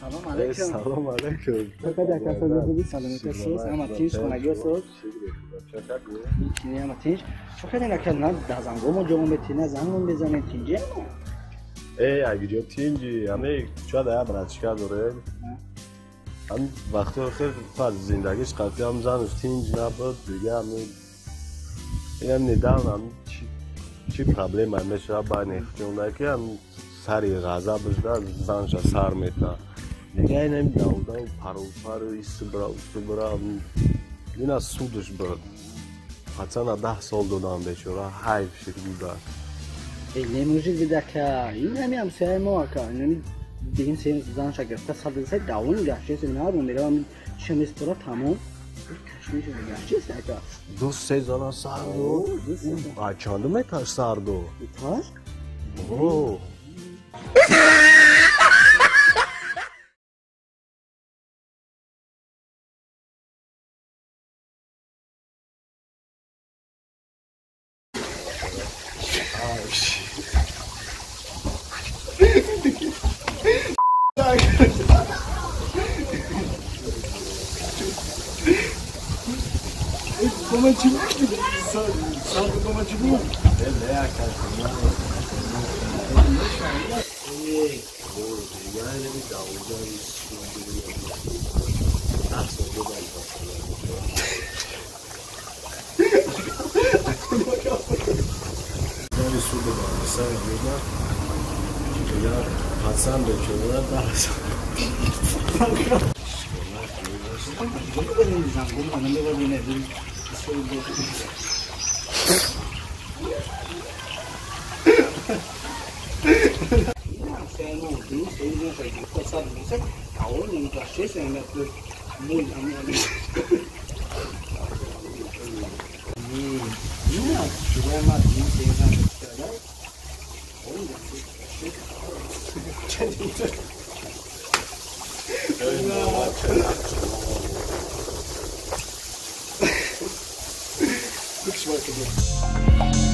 Салом алейкум. Салом алейкум. Чакад ака соз саломат соз, ама тинч хонагиё соз. Чини ама тинч. Чакад ака на дазангомо ҷо мети на зангом мезанем тинҷи. Эй, агиҷо тинҷи, аме чада я братчика дорем. Ам вақти охир фаз зиндагиш қатъи ам занаш тинҷ набуд, дига ами инам недавно ам чи проблема мешава байни худшонда ки ам сари ғазабаш да занша сар мета. Дига инам давдав парупар исбра усбра ина судаш буд. Пацана 10 сол додам бечора, ҳайф шид гузашт. Эй, не мужик бидака, инами ҳамсояи мо ака, инами дигин сен занша гирифта садсай давон гаштест нару меравам чемистора тамом кашмиш гаштест ака. Ду се зана сар дод. А чандум этаж сар дод? Этаж? О. Пацан бечора 10 сол. Looks workable.